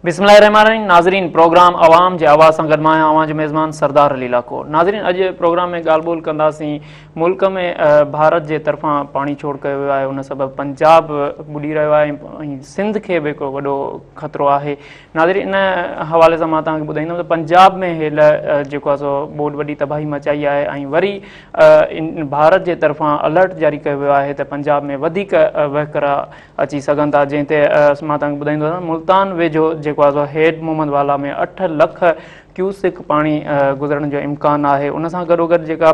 بسم الله الرحمن الرحيم ناظرين پروگرام عوام جي آواز سان گڏ مان آهيان اوهان جو ميزبان سردار علي لاکو ناظرين اڄ پروگرام ۾ ڳالهه ٻولهه ڪنداسين ملڪ ۾ ڀارت جي طرفان پاڻي ڇوڙ ڪيو ويو آهي ان سبب پنجاب ٻڏي رهيو آهي ۽ سنڌ کي به هڪڙو وڏو خطرو آهي ناظرين ان حوالي سان مان توهان کي ٻڌائيندم ته پنجاب ۾ هيل جيڪو آهي سو ٻوڏ وڏي تباهي مچائي آهي ۽ وري ڀارت جي طرفان الرٽ جاري ڪيو ويو آهي ته پنجاب ۾ وڌيڪ وهڪرا اچي سگهن ٿا جنهن تي مان توهان کي ٻڌائيندو هلان ملتان ويجهو جيڪو آهي سو هيڊ محمد والا ۾ 8 لک ڪيوسڪ پاڻي گذرڻ جو امڪان آهي ان سان گڏوگڏ جيڪا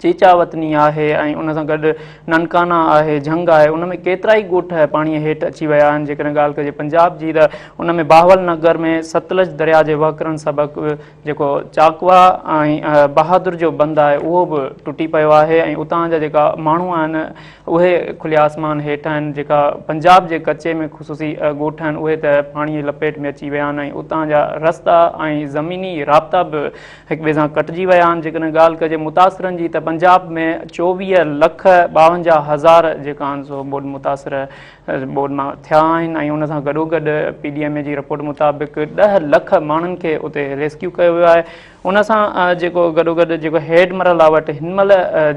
چيچا وطني آهي ۽ ان سان گڏ ننڪانا آهي، جهنگ آهي، ان ۾ ڪيترائي ڳوٺ پاڻيء هيٺ اچي ويا آهن، جيڪڏهن ڳالهه ڪجي پنجاب جي ته ان ۾ بهاول نگر ۾ ستلج درياء جي وهڪرن سبب جيڪو چاڪوا ۽ بهادر جو بند آهي اهو به ٽٽي پيو آهي ۽ اتان جا جيڪا ماڻهو آهن اهي کلي آسمان هيٺ آهن، جيڪا پنجاب جي ڪچي ۾ خصوصي ڳوٺ آهن اهي ته پاڻيء جي لپيٽ ۾ اچي ويا آهن ۽ اتان جا رستا ۽ زميني رابطا به هڪ ٻئي سان ڪٽجي ويا آهن جيڪڏهن ڳالهه ڪجي متاثرن جي ته پنجاب ۾ 24 لک 52 هزار جيڪا آهن سو ٻوڏ متاثر ٻوڏ مان ٿيا آهن ۽ ان سان گڏوگڏ پي ڊي ايم اي جي رپورٽ مطابق 10 لک ماڻهن کي اتي ريسڪيو ڪيو ويو آهي ان سان جيڪو گڏوگڏ جيڪو هيڊ مرحلا وٽ هن مهل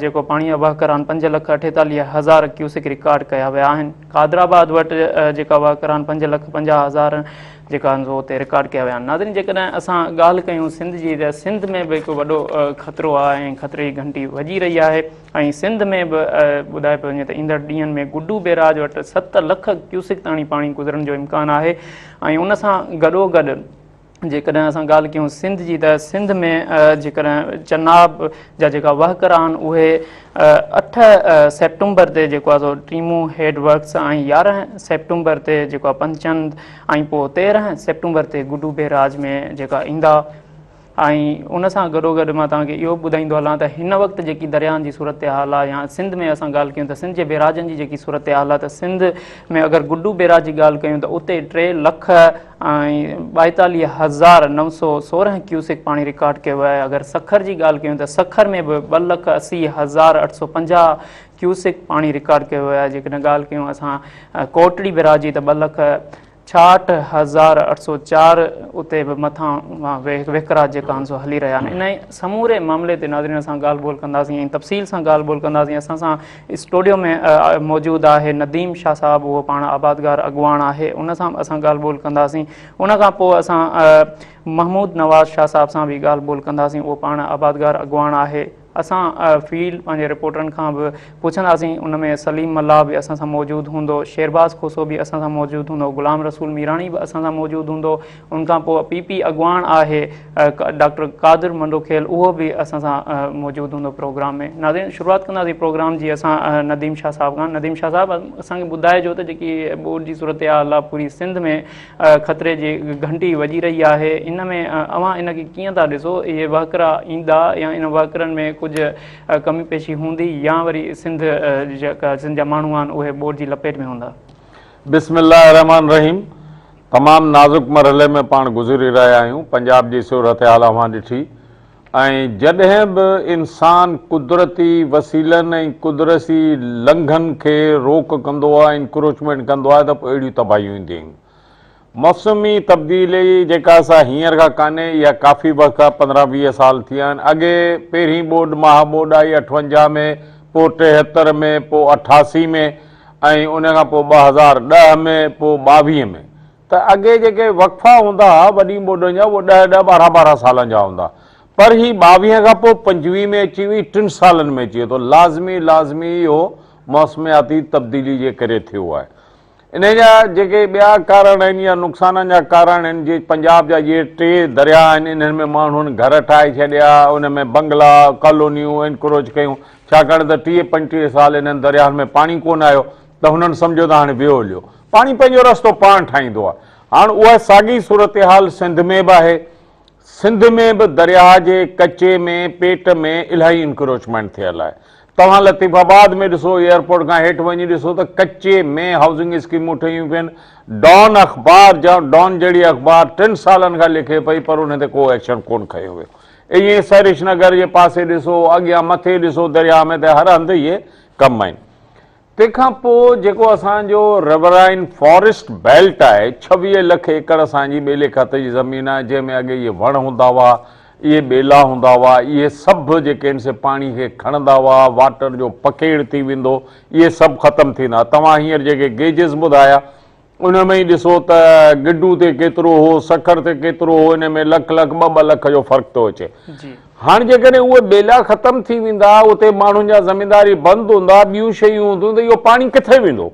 جيڪو پاڻي جا وهڪرا آهن 5 لک 48 هزار ڪيوسڪ رڪارڊ ڪيا ويا آهن قادر آباد وٽ جيڪا وهڪرا آهن 5 لک 50 هزار جيڪا آهن سو اتي رڪارڊ ڪيا ويا آهن. ناظرين جيڪڏهن اسان ڳالهه ڪيون سنڌ جي ته سنڌ ۾ به هڪ وڏو خطرو آهي ۽ خطري جي گهنٽي وڄي رهي آهي ۽ سنڌ ۾ به ٻڌايو پيو وڃي ته ايندڙ ڏينهن ۾ گڊو بيراج وٽ 7 لک ڪيوسڪ تاڻي پاڻي گذرڻ جو امڪان آهي ۽ ان سان گڏو گڏ جيڪڏهن اسان ڳالهه ڪيون سنڌ جي ته سنڌ ۾ جيڪڏهن چناب جا جيڪا وهڪرا آهن اهي 8 سيپٽمبر تي جيڪو آهي سو ٽيمون هيڊ ورڪس ۽ 11 سيپٽمبر تي جيڪو آهي پنچند ۽ پوء 13 سيپٽمبر تي گڊو بيراج ۾ جيڪا ايندا ۽ ان سان گڏو گڏ مان توهان کي اهو به ٻڌائيندو هلان ته هن وقت جيڪي درياهن جي صورتحال آهي يا سنڌ ۾ اسان ڳالهه ڪيون ته سنڌ جي بيراجن جي جيڪي صورتحال آهي ته سنڌ ۾ اگر گڊو بيراج جي ڳالهه ڪيون ته اتي 3 لک ۽ 42916 ڪيوسڪ پاڻي رڪارڊ ڪيو ويو آهي اگر سکر جي ڳالهه ڪيون ته سکر ۾ به 2 لک 80850 ڪيوسڪ پاڻي رڪارڊ ڪيو ويو آهي جيڪڏهن ڳالهه ڪيون اسان ڪوٽڙي بيراج جي ته 2 لک 66804 اتي به مٿان وهڪرا جيڪا آهن سو هلي رهيا آهن ان سموري معاملي تي ناظرين اسان ڳالهه ٻولهه ڪنداسين ۽ تفصيل سان ڳالهه ٻولهه ڪنداسين اسان سان اسٽوڊيو ۾ موجود آهي نديم شاهه صاحب اهو پاڻ آبادگار اڳواڻ آهي ان سان به اسان ڳالهه ٻولهه ڪنداسين ان کان پوء اسان محمود نواز شاهه صاحب سان به ڳالهه ٻولهه ڪنداسين اهو پاڻ آبادگار اڳواڻ آهي اسان فيلڊ پنهنجي رپورٽرن کان به پڇنداسين ان ۾ سليم ملاح به اسان سان موجود هوندو شيرباز کوسو به اسان سان موجود هوندو غلام رسول ميراڻي به اسان سان موجود هوندو ان کان پوء پي پي اڳواڻ آهي ڊاڪٽر قادر منڊوخيل اهو به اسان سان موجود هوندو پروگرام ۾ ناظرين شروعات ڪنداسين پروگرام جي اسان نديم شاهه صاحب کان نديم شاهه صاحب اسان کي ٻڌائجو ته جيڪي ٻوڏ جي صورتحال آهي پوري سنڌ ۾ خطري جي گهنٽي وڄي رهي آهي ان ۾ اوهان ان کي ڪيئن ٿا ڏسو اهي وهڪرا ايندا يا ان وهڪرن ۾ ڪجهه ڪمي پيشي هوندي يا وري سنڌ جيڪا سنڌ جا ماڻهو آهن اهي ٻوڏ جي لپيٽ ۾ هوندا. بسم الله الرحمٰن الرحيم تمام نازڪ مرحلي ۾ پاڻ گذري رهيا آهيون پنجاب جي صورتحال اوهان ڏٺي ۽ جڏهن به انسان قدرتي وسيلن ۽ قدرسي لنگهن کي روڪ ڪندو آهي انڪروچمينٽ ڪندو آهي ته پوء اهڙيون تباهيون اينديون آهن. موسمي تبديلي جيڪا سا هينئر کان ڪانهي اها ڪافي وقت کان 15 20 سال ٿي ويا آهن اڳي پهرين ٻوڏ مها ٻوڏ آئي 58 ۾ پوء 73 ۾ پوء 88 ۾ ۽ ان کان پوء 2010 ۾ پوء 22 ۾ ته اڳي جيڪي وقفا هوندا ها وڏين ٻوڏن جا اهي ڏهه ڏهه ٻارهن ٻارهن سالن جا هوندا پر هي 22 کان پوء 25 ۾ اچي وئي ٽن سالن ۾ اچي وئي ته لازمي لازمي اهو موسمياتي تبديلي جي ڪري ٿيو آهي انهي جا جيڪي ٻيا ڪارڻ آهن يا نقصانن جا ڪارڻ آهن جي پنجاب جا اهي ٽي درياء آهن انهن ۾ ماڻهن گهر ٺاهي ڇڏيا ان ۾ بنگلا ڪالونيون انڪروچ ڪيون ڇاڪاڻ ته 30 35 سال انهن درياهن ۾ پاڻي ڪونه آيو ته هنن سمجهيو ته هاڻي ويو هليو. پاڻي پنهنجو رستو پاڻ ٺاهيندو آهي. هاڻ اها ساڳي صورتحال سنڌ ۾ به آهي. سنڌ ۾ به درياهه جي ڪچي ۾ پيٽ ۾ الاهي انڪروچمينٽ ٿيل آهي. توهان لطيف آباد ۾ ڏسو، ايئرپورٽ کان هيٺ وڃي ڏسو ته ڪچي ۾ هائوسنگ اسڪيمون ٺهيون پيون. ڊان اخبار ڊان جهڙي اخبار ٽن سالن کان لکي پئي پر ان تي ڪو ايڪشن ڪونه کنيو ويو. ائين سرش نگر جي پاسي ڏسو، اڳيان مٿي ڏسو درياهه ۾ ته هر هنڌ اهي ڪم آهن. تنهن کان پوء جيڪو اسان جو ريورائن فاريسٽ بيلٽ آهي، 26 لک ايڪڙ اسان جي ٻيلي کاتي جي زمين آهي، جنهن ۾ اڳي اهي وڻ هوندا هئا، اهي ٻيلا هوندا هئا، اهي سڀ جيڪي آهن سي پاڻي کي کڻندا هئا، واٽر جو پکيڙ ٿي ويندو، اهي سڀ ختم ٿيندا. توهان هينئر جيڪي گيجز ٻڌايا، ان ۾ ئي ڏسو ته گڊو تي ڪيترو هو، سکر تي ڪيترو هو، ان ۾ لک لک ٻه ٻه لک جو فرق ٿو اچي. هاڻ جيڪڏهن اهي ٻيلا ختم ٿي ويندا، اتي ماڻهن جا زمينداري بند هوندا، ٻيون شيون هونديون ته اهو پاڻي ڪٿي ويندو؟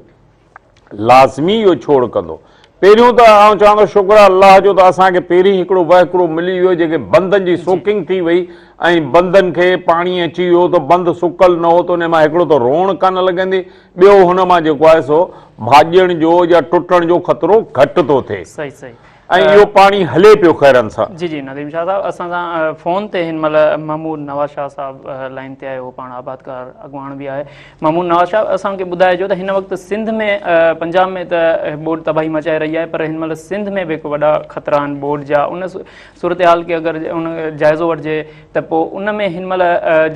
لازمي اهو ڇوڙ ڪندو. پهريون ته آئون چوان ٿو شڪر آهي الله جو ته اسان کي پهرين هڪڙو وهڪرو ملي ويو جيڪي بندن جي سوڪنگ ٿي وئي ۽ بندن کي پاڻي اچي ويو ته بند سڪل نه هو ته ان مان هڪڙو ته روڻ ڪانه لڳندي ٻيو هن مان جيڪو آهي سو ڀاڄڻ جو يا ٽٽڻ جو خطرو گهٽ ٿو ٿئي. صحيح صحيح. ۽ اهو پاڻي هلي پيو خيرن سان. جي جي نديم شاهه صاحب اسان سان فون تي هن مهل محمود نواز شاهه صاحب لائين تي آهي هو پاڻ آبادگار اڳواڻ به آهي محمود نواز شاهه اسان کي ٻڌائجو ته هن وقت سنڌ ۾ پنجاب ۾ ته ٻوڏ تباهي مچائي رهي آهي پر هن مهل سنڌ ۾ به هڪ وڏا خطرا آهن ٻوڏ جا ان صورتحال کي اگر ان جائزو وٺجي ته پوء ان ۾ هن مهل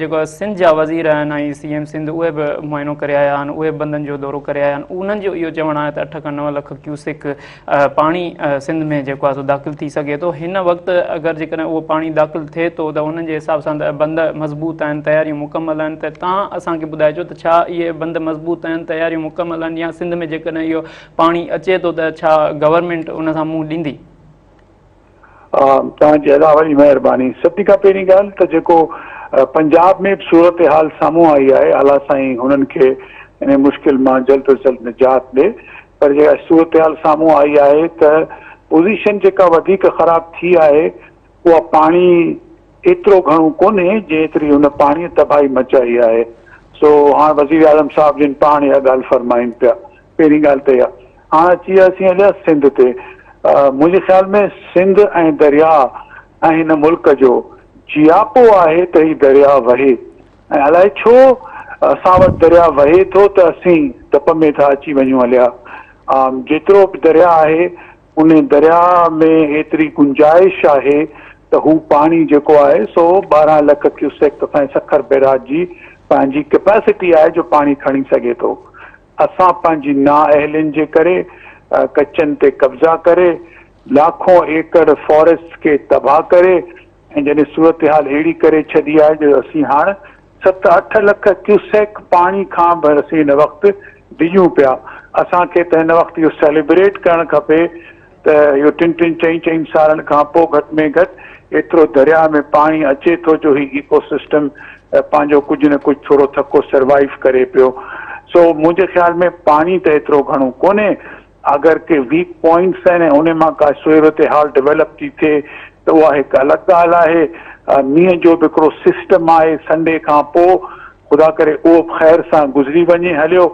جيڪو سنڌ جا وزير آهن ۽ سي ايم سنڌ اهي به معائنو ڪري آيا آهن اهي به بندن جو دورو ڪري آيا آهن انهن جو اهو چوڻ آهي ته 8 کان 9 لک ڪيوسڪ پاڻي سنڌ ۾ جيڪو آهي سو داخل ٿي سگهي ٿو هن وقت اگر جيڪڏهن اهو پاڻي داخل ٿئي ٿو ته انهن جي حساب سان ته بند مضبوط آهن تياريون مڪمل آهن ته تان اسان کي ٻڌائجو ته ڇا اهي بند مضبوط آهن تياريون مڪمل آهن يا سنڌ ۾ جيڪڏهن اهو پاڻي اچي ٿو ته ڇا گورنمينٽ ان سان منهن ڏيندي؟ توهان جي ادا وڏي مهرباني. سڀني کان پهرين ڳالهه ته جيڪو پنجاب ۾ به صورتحال سامهون آئي آهي الله سائين هنن کي ان مشڪل مان جلد از جلد نجات ڏي پر جيڪا صورتحال سامهون آئي آهي ته پوزيشن جيڪا وڌيڪ خراب ٿي آهي اها پاڻي ايترو گهڻو ڪونهي جيتري هن پاڻي تباهي مچائي آهي سو هاڻ وزيراعظم صاحب جن پاڻ اها ڳالهه فرمائين پيا پهرين ڳالهه ته اها. هاڻ اچي وياسين هليا سنڌ تي. منهنجي خيال ۾ سنڌ ۽ درياء ۽ هن ملڪ جو جياپو آهي ته هي درياء وهي ۽ الائي ڇو اسان وٽ درياء وهي ٿو ته اسين ڊپ ۾ ٿا اچي وڃون هليا. جيترو به درياء آهي ان درياء ۾ ايتري گنجائش آهي ته هو پاڻي جيڪو آهي سو 12 لک ڪيوسيڪ اسان جي سکر بئراج جي پنهنجي ڪيپيسٽي آهي جو پاڻي کڻي سگهي ٿو. اسان پنهنجي نااهلين جي ڪري ڪچن تي قبضا ڪري لاکون ايڪڙ فاريسٽ کي تباهه ڪري ۽ جڏهن صورتحال اهڙي ڪري ڇڏي آهي جو اسين هاڻ ست اٺ لک ڪيوسيڪ پاڻي کان به اسين هن وقت ڊڄون پيا اسان کي ته هن وقت اهو سيليبريٽ ڪرڻ کپي ته اهو ٽن ٽن چئين چئين سالن کان پوء گهٽ ۾ گهٽ ايترو درياهه ۾ پاڻي اچي ٿو جو هي ايڪو سسٽم پنهنجو ڪجهه نه ڪجهه ٿورو ٿڪو سروائيو ڪري پيو سو منهنجي خيال ۾ پاڻي ته ايترو گهڻو ڪونهي اگر ڪي ويڪ پوائنٽس آهن ۽ انهي مان ڪا صورتحال ڊولپ ٿي ٿئي ته اها هڪ الڳ ڳالهه آهي مينهن جو به هڪڙو سسٽم آهي سنڊي کان پوء خدا ڪري اهو به خير سان گذري وڃي هليو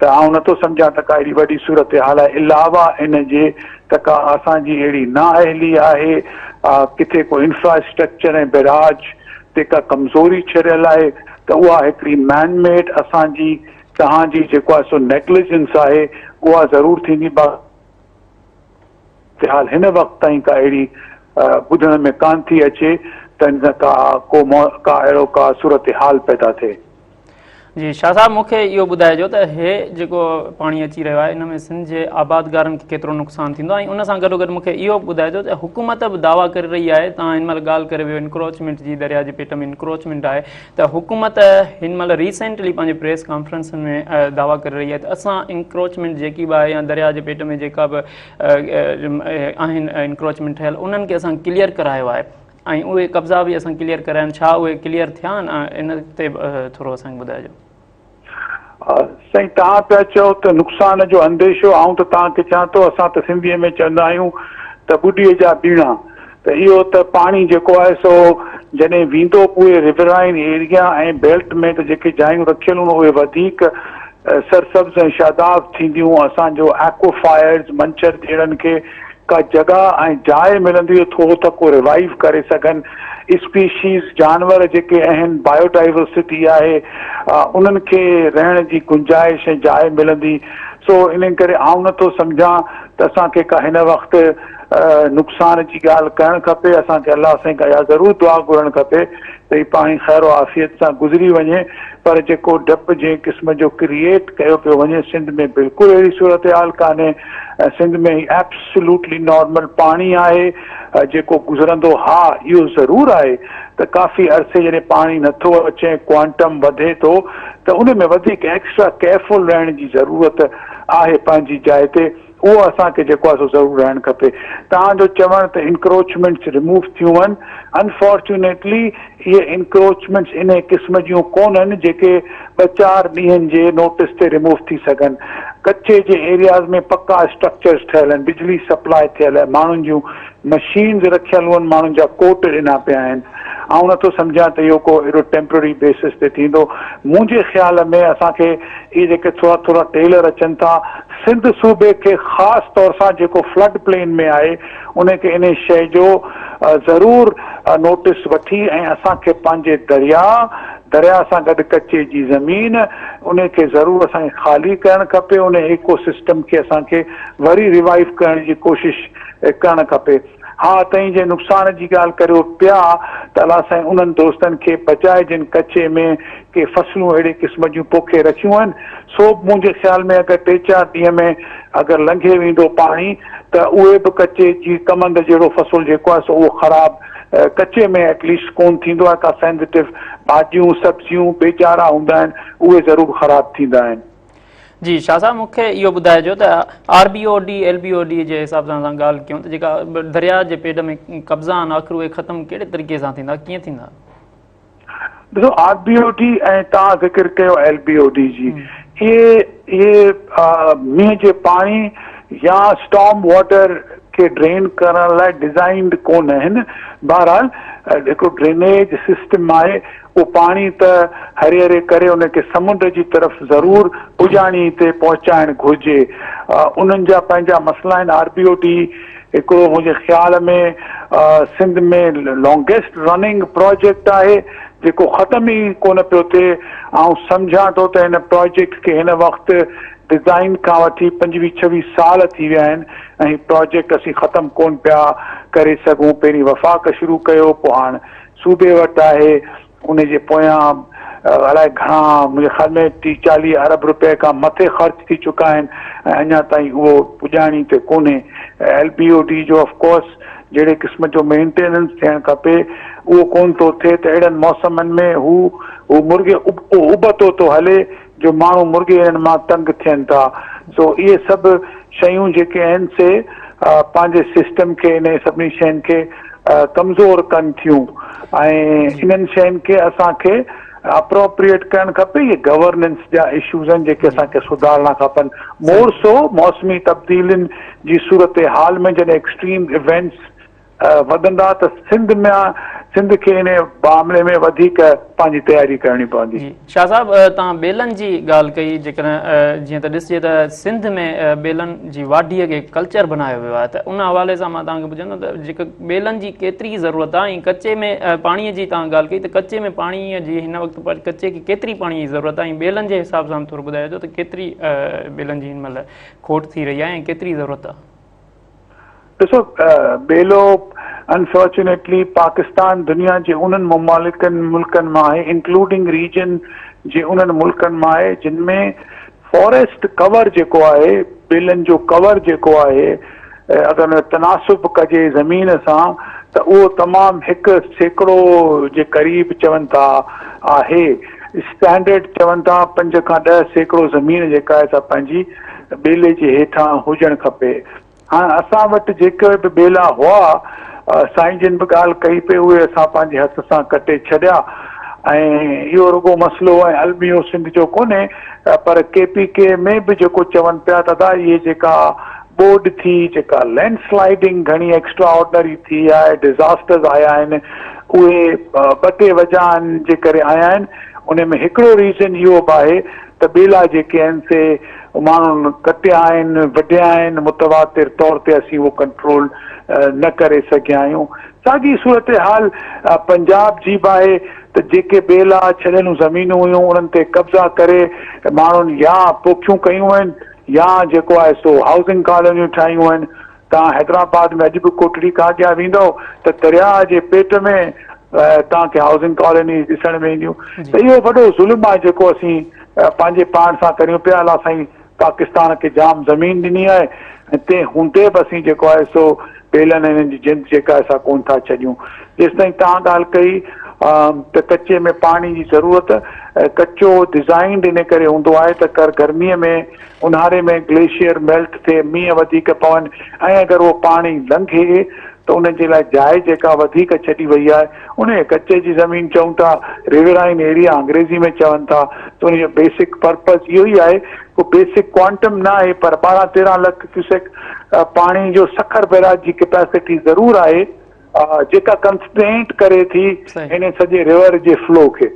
ته آئون نٿو سمجهان ته ڪا اهڙي وڏي صورتحال آهي علاوه ان جي ته ڪا اسان جي اهڙي نااهلي آهي ڪٿي ڪو انفراسٽرڪچر ۽ بئراج تي ڪا ڪمزوري ڇڏيل آهي ته اها هڪڙي مين ميڊ اسان جي توهان جي جيڪو آهي سو نيگليجنس آهي اها ضرور ٿيندي باقي حال هن وقت تائين ڪا اهڙي ٻڌڻ ۾ ڪانه ٿي اچي ته ان سان ڪا ڪو ڪا اهڙو ڪا صورتحال پيدا ٿئي. جي شاهه صاحب مون کي اهو ٻڌائجو ته هي جيڪو پاڻي اچي رهيو آهي ان ۾ سنڌ جي آبادگارن کي ڪيترو نقصان ٿيندو ۽ ان سان گڏوگڏ مون کي اهو به ٻڌائجو ته حڪومت به دعويٰ ڪري رهي آهي توهان هن مهل ڳالهه ڪري ويو انڪروچمينٽ جي درياء جي پيٽ ۾ انڪروچمينٽ آهي ته حڪومت هن مهل ريسينٽلي پنهنجي پريس ڪانفرنس ۾ دعويٰ ڪري رهي آهي ته اسان انڪروچمينٽ جيڪي به آهي يا درياء جي پيٽ ۾ جيڪا به آهن انڪروچمينٽ ٺهيل انهن کي اسان ڪليئر ڪرايو آهي ۽ اهي قبضا به اسان ڪليئر ڪرايا آهن ڇا اهي ڪليئر ٿيا آهن ان تي ٿورو اسان کي ٻڌائجو. سائين توهان پيا چئو ته نقصان جو انديشو آئون ته توهان کي چوان ٿو اسان ته سنڌيء ۾ چوندا آهيون ته ٻڏيء جا ٻيڻا ته اهو ته پاڻي جيڪو آهي سو جڏهن ويندو پوري ريورائن ايريا ۽ بيلٽ ۾ ته جيڪي جايون رکيل هونديون اهي وڌيڪ سرسبز ۽ شاداب ٿينديون اسان جو ايڪوفائرز منڇر جهڙن کي ڪا جڳهه ۽ جاء ملندي جو ٿورو ٿڪو ريوائيو ڪري سگهن اسپيشيز جانور جيڪي آهن بايو ڊائيورسٽي آهي انهن کي رهڻ جي گنجائش ۽ جاء ملندي سو انهي ڪري آئون نٿو سمجهان ته اسان کي ڪا هن وقت نقصان جي ڳالهه ڪرڻ کپي. اسان کي الله سائين کان اها ضرور دعا گهرڻ کپي ته هي پاڻي خير و عافيت سان گذري وڃي پر جيڪو ڊپ جنهن قسم جو ڪريئيٽ ڪيو پيو وڃي سنڌ ۾ بلڪل اهڙي صورتحال ڪانهي ۽ سنڌ ۾ هي ايبسلوٽلي نارمل پاڻي آهي جيڪو گذرندو ها اهو ضرور آهي ته ڪافي عرصي جڏهن پاڻي نٿو اچي ۽ ڪوانٽم وڌي ٿو ته ان ۾ وڌيڪ ايڪسٽرا ڪيئرفل رهڻ جي ضرورت آهي پنهنجي جاء تي اهو اسان کي جيڪو آهي سو ضرور رهڻ کپي. توهان جو چوڻ ته انڪروچمينٽس ريموو ٿيون آهن، انفارچونيٽلي اهي انڪروچمينٽس انهي قسم جون ڪونهن جيڪي ٻه چار ڏينهن جي نوٽس تي ريموو ٿي سگهن. ڪچي جي ايرياز ۾ پڪا اسٽرڪچرز ٺهيل آهن، بجلي سپلاء ٿيل آهي، ماڻهن جون مشينز رکيل هئن، ماڻهن جا ڪوٽ ڏنا پيا آهن. آئون نٿو سمجهان ته اهو ڪو اهڙو ٽيمپرري بيسس تي ٿيندو. منهنجي خيال ۾ اسان کي اهي جيڪي ٿورا ٿورا ٽيلر اچن ٿا، سنڌ صوبي کي خاص طور سان جيڪو فلڊ پلين ۾ آهي ان کي انهي شيء جو ضرور نوٽس وٺي ۽ اسان کي پنهنجي درياء، درياء سان گڏ ڪچي جي زمين انهي کي ضرور اسان کي خالي ڪرڻ کپي، انهي ايڪو سسٽم کي اسان کي وري ريوائيو ڪرڻ جي ڪوشش ڪرڻ کپي. ها تئين جي نقصان جي ڳالهه ڪريو پيا ته الله سائين انهن دوستن کي بچائي جن ڪچي ۾ ڪي فصلون اهڙي قسم جون پوکي رکيون آهن سو به منهنجي خيال ۾ اگر ٽي چار ڏينهن ۾ اگر لنگهي ويندو پاڻي ته اهي به ڪچي جي ڪمند جهڙو فصل جيڪو آهي سو اهو خراب ڪچي ۾ ائٽ ليسٽ ڪونه ٿيندو آهي ڪا سينسيٽو ڀاڄيون سبزيون ٻيجارا هوندا آهن اهي ضرور خراب ٿيندا آهن. جي شاهه صاحب مون کي اهو ٻڌائجو ته R B O D L B O D جي حساب سان اسان ڳالهه ڪيون ته جيڪا درياء جي پيٽ ۾ قبضا آهن آخر اهي ختم ڪهڙي طريقي سان ٿيندا ڪيئن ٿيندا؟ ڏسو آر بي او ڊي ۽ توهان ذڪر ڪيو ايل بي او ڊي جي اهي اهي مينهن جي پاڻي يا اسٽارم واٽر کي ڊرين ڪرڻ لاء ڊزائنڊ ڪونه آهن بهرحال هڪڙو ڊرينيج سسٽم آهي اهو پاڻي ته هري هري ڪري ان کي سمنڊ جي طرف ضرور پڄاڻي تي پهچائڻ گهرجي. انهن جا پنهنجا مسئلا آهن. آر بي او ڊي هڪڙو منهنجي خيال ۾ سنڌ ۾ لانگيسٽ رننگ پراجيڪٽ آهي جيڪو ختم ئي ڪونه پيو ٿئي. آئون سمجهان ٿو ته هن پراجيڪٽ کي هن وقت ڊزائين کان وٺي پنجويهه ڇويهه سال ٿي ويا آهن ۽ هي پراجيڪٽ اسين ختم ڪونه پيا ڪري سگهون. پهرين وفاق شروع ڪيو پوء هاڻ صوبي وٽ آهي ان جي پويان الائي گهڻا منهنجي خيال ۾ ٽي 40 ارب روپيه کان مٿي خرچ ٿي چڪا آهن ۽ اڃا تائين اهو پڄاڻي تي ڪونهي. ايل بي او ڊي جو آف ڪورس جهڙي قسم جو مينٽيننس ٿيڻ کپي اهو ڪونه ٿو ٿئي ته اهڙن موسمن ۾ هو هو مرغي ابتو ٿو هلي جو ماڻهو مرغي انهن مان تنگ ٿين ٿا سو اهي سڀ شيون جيڪي آهن سي پنهنجي سسٽم کي انهي سڀني شين کي ڪمزور ڪن ٿيون ۽ انهن شين کي اسان کي اپروپريٽ ڪرڻ کپي اهي گورننس جا اشوز آهن جيڪي اسان کي سڌارڻا کپن مور سو موسمي تبديلين جي صورتحال ۾ جڏهن ايڪسٽريم ايونٽس وڌندا ته سنڌ ۾ سنڌ کي ان معاملي ۾ وڌيڪ پنهنجي تياري ڪرڻي پوندي. جي شاهه صاحب توهان ٻيلن جي ڳالهه ڪئي جيڪڏهن جيئن ته ڏسجي ته سنڌ ۾ ٻيلن جي واڍيء کي ڪلچر بنايو ويو آهي ته ان حوالي سان مان توهان کي پڇندم ته جيڪا ٻيلن جي ڪيتري ضرورت آهي ۽ ڪچي ۾ پاڻي جي توهان ڳالهه ڪئي ته ڪچي ۾ پاڻي جي هن وقت ڪچي کي ڪيتري پاڻي جي ضرورت آهي ۽ ٻيلن جي حساب سان ٿورو ٻڌائجو ته ڪيتري ٻيلن جي هن مهل کوٽ ٿي رهي آهي ۽ ڪيتري ضرورت آهي. ڏسو ٻيلو انفارچونيٽلي پاڪستان دنيا جي انهن ممالڪن ملڪن مان آهي انڪلوڊنگ ريجن جي انهن ملڪن مان آهي جن ۾ فاريسٽ ڪور جيڪو آهي ٻيلن جو ڪور جيڪو آهي اگر ان جو تناسب ڪجي زمين سان ته اهو تمام 1% جي قريب چون ٿا آهي اسٽينڊرڊ چون ٿا 5 کان 10% زمين جيڪا آهي سا پنهنجي ٻيلي جي هيٺان هجڻ کپي. هاڻ اسان وٽ جيڪي به ٻيلا هئا، سائين جن به ڳالهه ڪئي پئي، اهي اسان پنهنجي هٿ سان ڪٽي ڇڏيا ۽ اهو رڳو مسئلو ۽ الميو سنڌ جو ڪونهي پر ڪي پي ڪي ۾ به جيڪو چون پيا ته ادا اهي جيڪا ٻوڏ ٿي، جيڪا لينڊ سلائيڊنگ گهڻي ايڪسٽرا آرڊنري ٿي آهي، ڊزاسٽرز آيا آهن، اهي ٻه ٽي وجهن جي ڪري آيا آهن، انهي ۾ هڪڙو ريزن اهو به آهي ته ٻيلا جيڪي آهن سي ماڻهن ڪٽيا آهن، وڍيا آهن، متواتر طور تي اسين اهو ڪنٽرول نه ڪري سگهيا آهيون. ساڳي صورتحال پنجاب جي به آهي ته جيڪي ٻيلا ڇڏيل زمينون هيون انهن تي قبضا ڪري ماڻهن يا پوکيون ڪيون آهن يا جيڪو آهي سو هائوسنگ ڪالونيون ٺاهيون آهن. توهان حيدرآباد ۾ اڄ به ڪوٽڙي کان اڳيان ويندؤ ته درياهه جي پيٽ ۾ توهان کي هائوسنگ ڪالونيز ڏسڻ ۾ اينديون ته اهو وڏو ظلم آهي جيڪو اسين پنهنجي پاڻ سان ڪريون پيا. الله سائين پاڪستان کي جام زمين ڏني آهي ۽ تنهن هوندي به اسين جيڪو آهي سو ٻيلن ۽ انهن جي جند جيڪا آهي سا ڪونه ٿا ڇڏيون. جيستائين توهان ڳالهه ڪئي ته ڪچي ۾ پاڻي جي ضرورت، ڪچو ڊزائينڊ ان ڪري هوندو آهي ته ڪر گرمي ۾ اونهاري ۾ گليشيئر ميلٽ ٿئي مينهن وڌيڪ پون ۽ اگر اهو پاڻي لنگهي ته ان جي لاء جاء جيڪا وڌيڪ ڇڏي وئي آهي انهيء ڪچي جي زمين چئون ٿا ريورائن ايريا انگريزي ۾ چون ٿا ته ان جو بيسڪ پرپز اهو ئي آهي ڪو بيسڪ ڪوانٽم نه آهي پر 12 13 لک ڪيوسڪ پاڻي جو سکر بئراج جي ڪيپيسٽي ضرور آهي جيڪا ڪنسٽرينٽ ڪري ٿي ان سڄي ريور جي فلو کي.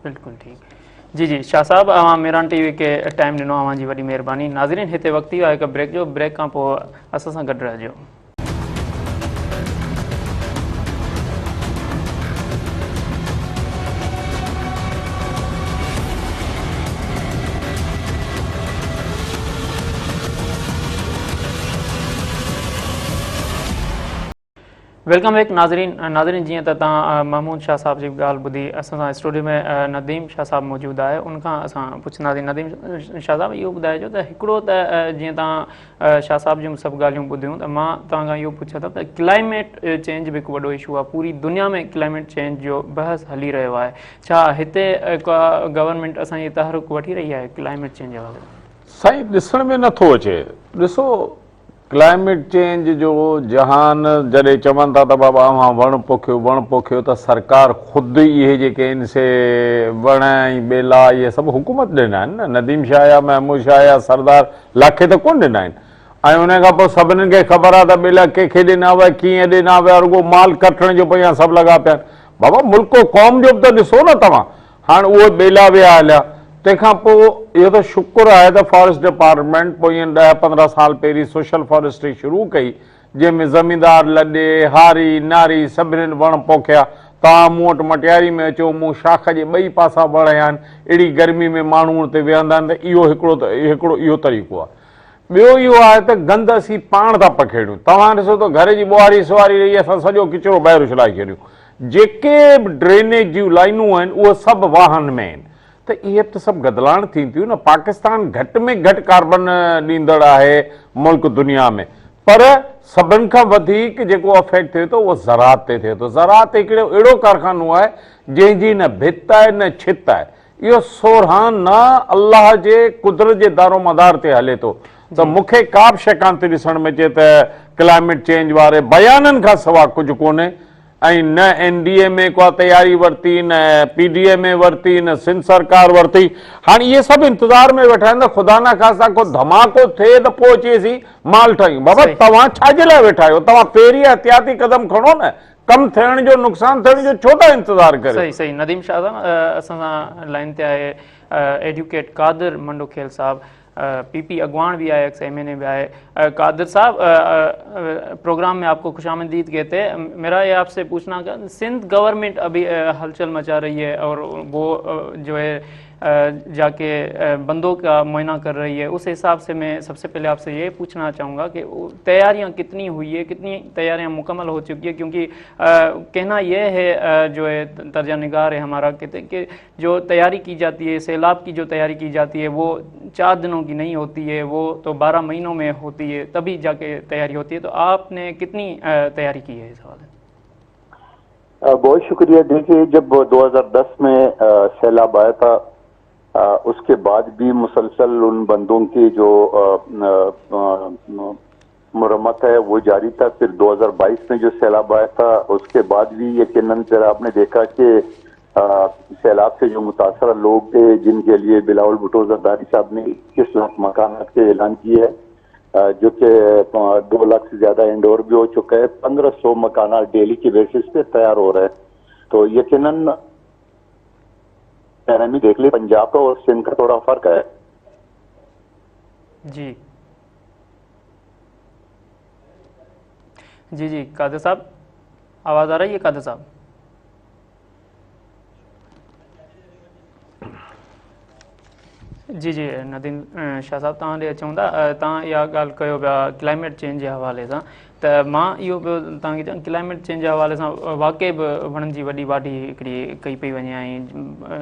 بلڪل ٺيڪ جي جي شاھ صاحب اوهان ميران ٽي وي کي ٽائيم ڏنو اوهان جي وڏي مهرباني ناظرين هتي وقت ٿي ويو آهي هڪ بريڪ جو بريڪ کان پوء اسان سان گڏ رهجو. Welcome back ناظرين ناظرين جيئن ته توهان محمود شاهه صاحب جي ڳالهه ٻڌي اسان سان اسٽوڊيو ۾ نديم شاهه صاحب موجود آهي ان کان اسان پڇنداسين نديم شاهه صاحب اهو ٻڌائجو ته هڪڙو ته جيئن توهان شاهه صاحب جون سڀ ڳالهيون ٻڌيون ته مان توهان کان اهو پڇان ٿو ته ڪلائميٽ چينج به هڪ وڏو اشو آهي پوري دنيا ۾ ڪلائميٽ چينج جو بحث هلي رهيو آهي ڇا هتي ڪا گورنمينٽ اسان جي تحرڪ وٺي رهي آهي ڪلائميٽ چينج جي حوالي سان؟ سائين ڏسڻ ۾ نٿو اچي ڏسو ڪلائميٽ چينج جو جهان جڏهن چون ٿا ته بابا اوهان وڻ پوکيو وڻ پوکيو ته سرڪار خود اهي جيڪي آهن سي وڻ ۽ ٻيلا اهي سڀ حڪومت ڏنا آهن نه نديم شاهه يا محمود شاهه يا سردار لاکي ته ڪونه ڏنا آهن ۽ ان کان پوء سڀني کي خبر آهي ته ٻيلا ڪنهن کي ڏنا ويا ڪيئن ڏنا ويا رڳو مال ڪٽڻ جو پويان سڀ لڳا پيا آهن بابا ملڪ و قوم جو به ته ڏسو نه توهان هاڻ اهي ٻيلا ويا هليا. تنهن کان پوء اهو ته شڪر آهي ته فاريسٽ ڊپارٽمينٽ پوئين ڏهه پندرهن سال پهرين سوشل فاريسٽري شروع ڪئي، جنهن ۾ زميندار، لڏي، هاري، ناري سڀنين وڻ پوکيا. توهان مون وٽ مٽياري ۾ اچو، مون شاخ جي ٻئي پاسا وڻ هنيا آهن، اهڙي گرمي ۾ ماڻهو ان تي ويهندا آهن ته اهو هڪڙو ته هڪڙو اهو طريقو آهي. ٻيو اهو آهي ته گند اسين پاڻ ٿا پکيڙيون. توهان ڏسو ته گهر جي ٻوهاري سواري رهي اسان سڄو ڪچرو ٻاهر اڇلائي ڇڏيون. جيڪي به ڊرينيج جون لائينون آهن اهي سڀ واهن ۾ آهن ته اهي به ته سڀ گدلاڻ ٿين ٿيون نه. پاڪستان گهٽ ۾ گهٽ ڪاربن ڏيندڙ آهي ملڪ دنيا ۾ پر سڀن کان وڌيڪ جيڪو افيڪٽ ٿئي ٿو اهو زراعت تي ٿئي ٿو. زراعت هڪڙو اهڙو ڪارخانو آهي جنهن جي نه ڀت آهي نه ڇت آهي. اهو سورهان نه الله جي قدرت جي دارومدار تي هلي ٿو ته مون کي ڪا به شيء ڪانه ٿي ڏسڻ ۾ اچي ته ڪلائميٽ چينج واري بيانن کان سوا ڪجهه ڪونهي ۽ نه اين ڊي ايم اي ڪا تياري ورتي نه پي ڊي ايم اي ورتي نه سنڌ سرڪار ورتي هاڻ اهي سڀ انتظار ۾ ويٺا آهن ته خدا نخواسته ڪو ڌماڪو ٿئي ته پوء اچي اسين مال ٺاهيون بابا توهان ڇا جي لاء ويٺا آهيو توهان پهرين احتياطي قدم کڻو نه ڪم ٿيڻ جو نقصان ٿيڻ جو ڇو ٿا انتظار ڪريو. صحيح صحيح نديم شاهه صاحب اسان سان لائن تي آهي ايڊوڪيٽ قادر منڊوخيل صاحب پي پي اڳواڻ به آهي ايڪس ايم اين اي به آهي قادر صاحب پروگرام ۾ آپ کو خوش آمدید کہتے ہیں میرا یہ آپ سے پوچھنا کہ سندھ گورنمنٹ ابھی ہلچل مچا رہی ہے اور وہ جو ہے جا کے بندوں کا معائنہ کر رہی ہے اس حساب سے میں سب سے پہلے آپ سے یہ پوچھنا چاہوں گا کہ تیاریاں کتنی ہوئی ہے کتنی تیاریاں مکمل ہو چکی ہے کیونکہ کہنا یہ ہے جو ہے ترجہ نگار ہے ہمارا کہتے ہیں کہ جو تیاری کی جاتی ہے سیلاب کی جو تیاری کی جاتی ہے وہ 4 دنوں کی نہیں ہوتی ہے وہ تو 12 مہینوں میں ہوتی ہے تبھی جا کے تیاری ہوتی ہے تو آپ نے کتنی تیاری کی ہے اس حوالے سے؟ بہت شکریہ۔ دیکھیے جب 2010 میں سیلاب آیا تھا اس کے بعد بھی مسلسل ان بندوں کی جو مرمت ہے وہ جاری تھا۔ پھر 2022 میں جو سیلاب آیا تھا اس کے بعد بھی یقیناً پھر آپ نے دیکھا کہ سیلاب سے جو متاثرہ لوگ تھے جن کے لیے بلاول بھٹو زرداری صاحب نے 21 لاکھ مکانات کے اعلان کیے ہے جو کہ 2 لاکھ سے زیادہ انڈور بھی ہو چکا ہے، 1500 مکانات ڈیلی کی بیسس پہ تیار ہو رہے ہیں۔ تو یقیناً دیکھ لیں پنجاب کا اور سندھ کا تھوڑا فرق ہے۔ جی جی جی قادر صاحب آواز آ رہی ہے؟ قادر صاحب جي جي نديم شاهه صاحب توهان ڏي اچون ٿا توهان اها ڳالهه ڪيو پيا ڪلائميٽ چينج جي حوالي سان ته مان اهو پيو توهان کي چوان ڪلائميٽ چينج جي حوالي سان واقعي به وڻن جي وڏي واڍي هڪڙي ڪئي پئي وڃي ۽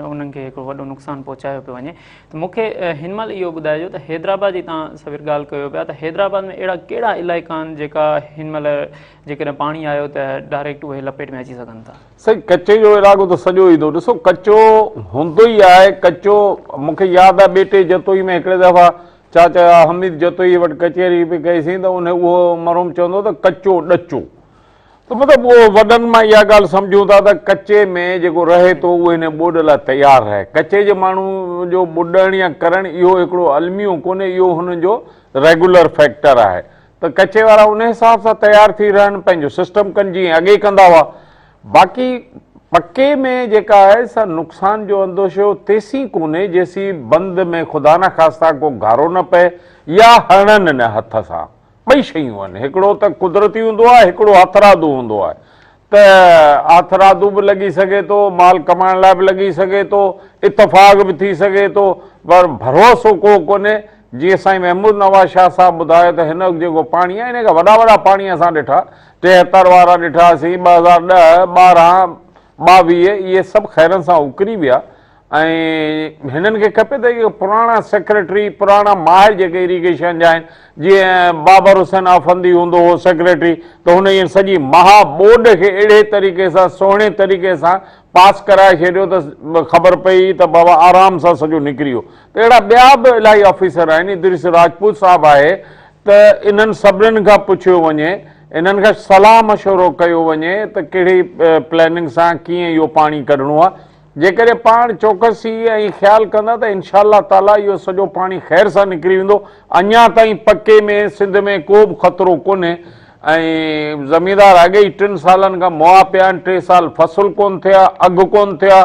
انهن کي هڪڙو وڏو نقصان پهچايو پيو وڃي ته مون کي هن مهل اهو ٻڌائجو ته حيدرآباد جي توهان سوير ڳالهه ڪيو پيا ته حيدرآباد ۾ اهڙا ڪهڙا علائقا آهن جيڪا هن مهل جيڪڏهن پاڻي آيو ته ڊائريڪٽ اهي لپيٽ ۾ اچي سگهن ٿا. سائين ڪچي جو علائقو ته سڄو ايندو ڏسو ڪچو هوندو ئي آهي ڪچو مون کي ياد آهي ٻيٽي جتوئي ۾ هڪڙي دفعا چاچا حميد جتوئي وٽ ڪچهري پئي ڪئي سين ته ان اهو مرحوم چوندو ته ڪچو ڏچو ته مطلب اهو وڏن مان اها ڳالهه سمجهون ٿا ته ڪچي ۾ جيڪو رهي ٿو اهو هن ٻوڏ لاء تيار رهي ڪچي جي ماڻهو جو ٻڏڻ يا ڪرڻ اهو هڪڙو الميو ڪونهي اهو هنن جو ريگولر فيڪٽر آهي ته ڪچي وارا ان حساب سان تيار ٿي رهن پنهنجو سسٽم ڪن جيئن اڳي ڪندا هئا باقي پڪي ۾ جيڪا آهي سا نقصان جو اندوشو تيسين ڪونهي جيسين بند ۾ خدا نخواسته ڪو گهارو نه پئي يا هڻن نه هٿ سان ٻئي شيون آهن هڪڙو ته قدرتي هوندو آهي هڪڙو هٿرادو هوندو آهي ته هٿرادو به لڳي سگهي ٿو، مال ڪمائڻ لاء به لڳي سگهي ٿو، اتفاق به ٿي سگهي ٿو، پر ڀروسو ڪو ڪونهي. جيئن سائين محمود نواز شاهه صاحب ٻڌايو ته هن وقت جيڪو پاڻي آهي، ان کان وڏا وڏا پاڻي اسان ڏٺا، 73 وارا ڏٺاسين، 2010، 12، 22، اهي سڀ خيرن سان اڪري ويا ۽ هنن کي کپي ته اهي پراڻا سيڪريٽري، پراڻا ماهر جيڪي اريگيشن جا آهن، جيئن بابر حسين آفندي هوندو هو سيڪريٽري ته هن ائين سڄي مها ٻوڏ کي اهڙي طريقي سان سهڻي طريقي سان پاس ڪرائي ڇڏيو ته خبر پئي ته بابا آرام سان سڄو نڪري ويو ته اهڙا ٻيا به الاهي آفيسر آهن ادريس راجپوت صاحب آهي ته انهن سڀنن کان پڇيو وڃي انهن کان صلاح مشورو ڪيو وڃي ته ڪهڙي پلاننگ سان ڪيئن اهو پاڻي ڪڍڻو آهي جيڪڏهن پاڻ چوڪسي ۽ خيال ڪندا ته انشاء الله تعاليٰ اهو سڄو پاڻي خير سان نڪري ويندو. اڃا تائين پڪي ۾ سنڌ ۾ ڪو به خطرو ڪونهي ۽ زميندار اڳي ئي ٽن سالن کان مئا پيا آهن، ٽي سال فصل ڪونه ٿيا، اگهه ڪونه ٿيا،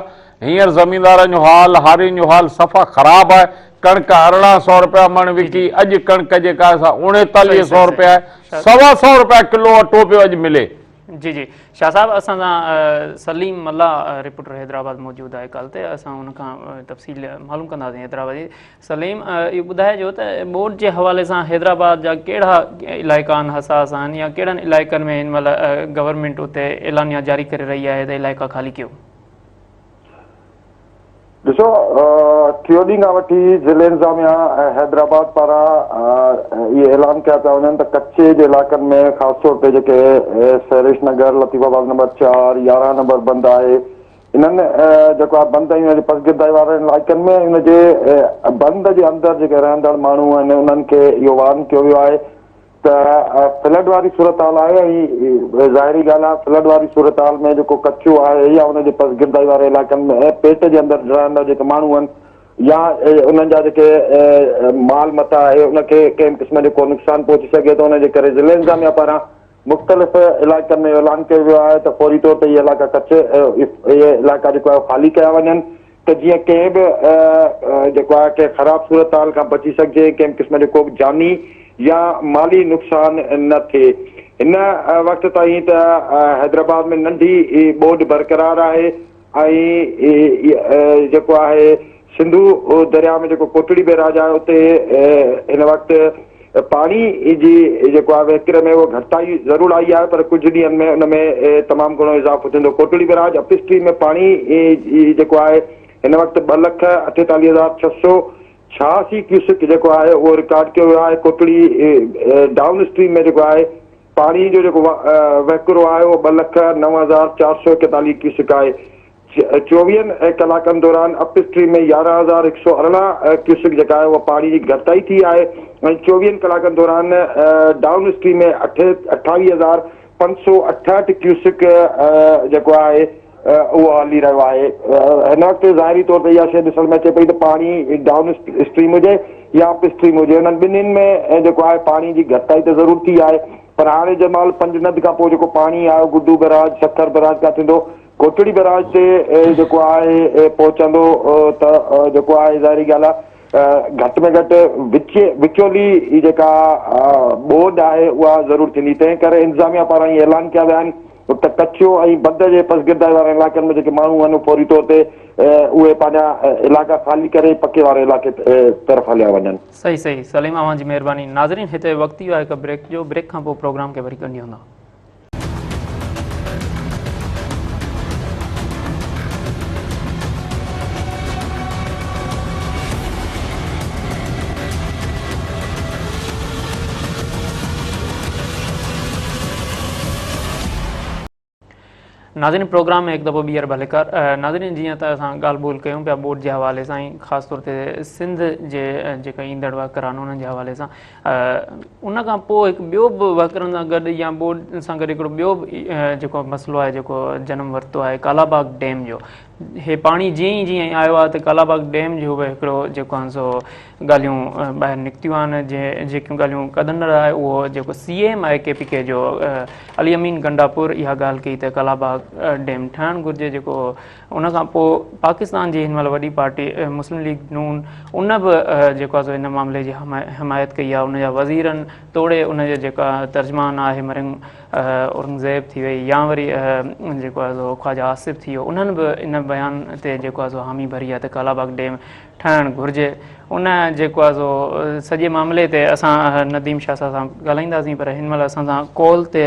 هينئر زميندارن جو حال، هارين جو حال صفا خراب آهي، ڪڻڪ 18 سئو رپيا مڻ وڪي، اڄ ڪڻڪ جيڪا آهي سا 39 سئو رپيا آهي، سوا سئو رپيا ڪلو اٽو پيو اڄ ملي. جي جي شاھ صاحب اسان سان سليم ملاح رپورٽر حيدرآباد موجود آهي ڪال تي اسان ان کان تفصيل معلوم ڪنداسين حيدرآباد جي سليم اهو ٻڌائجو ته ٻوڏ جي حوالي سان حيدرآباد جا ڪهڙا علائقا آهن حساس آهن يا ڪهڙن علائقن ۾ هن مهل گورنمينٽ اتي اعلانيا جاري ڪري رهي آهي ته علائقا خالي ڪيو. ڏسو ٽيون ڏينهن کان وٺي ضلعي انتظاميا ۽ حيدرآباد پاران اهي اعلان ڪيا پيا وڃن ته ڪچي جي علائقن ۾ خاص طور تي جيڪي سهرش نگر، لطيف آباد نمبر 4، 11 نمبر بند آهي انهن جيڪو آهي بند ۽ ان جي پسگردائي وارن علائقن ۾ ان جي بند جي اندر جيڪي رهندڙ ماڻهو آهن انهن کي اهو وارن ڪيو ويو آهي ته فلڊ واري صورتحال آهي ۽ ظاهري ڳالهه آهي فلڊ واري صورتحال ۾ جيڪو ڪچو آهي يا ان جي پسگردائي واري علائقن ۾ پيٽ جي اندر رهندڙ جيڪي ماڻهو آهن يا انهن جا جيڪي مال متاع آهي ان کي ڪنهن قسم جو ڪو نقصان پهچي سگهي ٿو ان جي ڪري ضلعي انتظاميا پاران مختلف علائقن ۾ اعلان ڪيو ويو آهي ته فوري طور تي اهي علائقا ڪچي اهي علائقا جيڪو آهي خالي ڪيا وڃن ته جيئن ڪنهن به جيڪو آهي ڪنهن خراب صورتحال کان بچي سگهجي ڪنهن به قسم جو ڪو به جاني يا مالي نقصان نه ٿئي. هن وقت تائين ته حيدرآباد ۾ ننڍي ٻوڏ برقرار آهي ۽ جيڪو آهي سنڌو درياء ۾ جيڪو ڪوٽڙي بئراج آهي اتي هن وقت پاڻي جي جيڪو آهي وهڪري ۾ اهو گهٽتائي ضرور آئي آهي پر ڪجهه ڏينهن ۾ ان ۾ تمام گهڻو اضافو ٿيندو. ڪوٽڙي بئراج اپ اسٽريم ۾ پاڻي جيڪو آهي هن وقت ٻه لک اٺيتاليهه هزار ڇهه سو ڇهاسي ڪيوسڪ جيڪو آهي اهو رڪارڊ ڪيو ويو آهي. ڪوٽڙي ڊائون اسٽريم ۾ جيڪو آهي پاڻي جو جيڪو وهڪرو آهي اهو ٻه لک نو هزار چار سو ايڪيتاليهه ڪيوسڪ آهي. چوويهن ڪلاڪن دوران اپ اسٽريم ۾ 11,118 ڪيوسڪ جيڪا آهي اها پاڻي جي گهٽتائي ٿي آهي ۽ چوويهن ڪلاڪن دوران ڊائون اسٽريم ۾ 28,568 ڪيوسڪ جيڪو آهي اهو هلي رهيو آهي. هن وقت ظاهري طور تي اها شيء ڏسڻ ۾ اچي پئي ته پاڻي ڊائون اسٽريم هجي يا اپ اسٽريم هجي انهن ٻنهين ۾ جيڪو آهي پاڻي جي گهٽتائي ته ضرور ٿي آهي پر هاڻي جنهن مهل پنج ند کان پوء جيڪو پاڻي آيو گڊو بئراج سکر بئراج کان ٿيندو ڪوٽڙي بئراج تي جيڪو آهي پهچندو ته جيڪو آهي ظاهري ڳالهه آهي گهٽ ۾ گهٽ وچ وچولي جيڪا ٻوڏ آهي اها ضرور ٿيندي تنهن ڪري انتظاميا پاران اهي اعلان ڪيا ويا آهن ته ڪچو ۽ بند جي پسگردائي وارن علائقن ۾ جيڪي ماڻهو آهن اهي فوري طور تي اهي پنهنجا علائقا خالي ڪري پڪي واري علائقي طرف هليا وڃن. صحيح صحيح سليم اوهان جي مهرباني ناظرين هتي وقت ٿي ويو آهي هڪ بريڪ جو بريڪ کان پوء پروگرام کي وري ڳنڍيون ٿا. ناظرين پروگرام ۾ هڪ دفعو ٻيهر ڀليڪار ناظرين جيئن ته اسان ڳالهه ٻولهه ڪيون پيا ٻوڏ جي حوالي سان ۽ خاص طور تي سنڌ جي جيڪا ايندڙ وهڪرا آهن انهن جي حوالي سان ان کان پوء هڪ ٻيو به وهڪرن سان گڏ يا ٻوڏ سان گڏ هڪڙو ٻيو به جيڪو مسئلو آهي جيڪو جنم ورتو آهي ڪالاباغ ڊيم جو هي پاڻي جيئن ئي جيئن ئي آيو آهي ته ڪالاباغ ڊيم جو به هڪڙو جيڪو آهي سو ڳالهيون ٻاهر نڪتيون آهن جيڪيون ڳالهيون ڪڍندڙ آهي اهو جيڪو سي ايم آهي ڪي پي ڪي جو علي امين گنڊاپور اها ڳالهه ڪئي ته ڪالاباغ ڊيم ٺهڻ گهرجي جيڪو ان کان پوء پاڪستان جي هن مهل وڏي پارٽي مسلم ليگ نون ان به جيڪو آهي سو ان معاملي جي حمايت ڪئي آهي ان جا وزيرن توڙي ان جي جيڪا ترجمان آهي مريم اورنگزيب ٿي وئي يا وري جيڪو آهي سو خواجه آصف ٿي ويو انهن به ان بيان تي جيڪو آهي سو حامي ڀري آهي ته ڪالاباغ ڊيم ٺهڻ گهرجي ان جيڪو آهي سو سڄي معاملي تي اسان نديم شاهه صاحب سان ڳالهائينداسين پر هن مهل اسان سان ڪال تي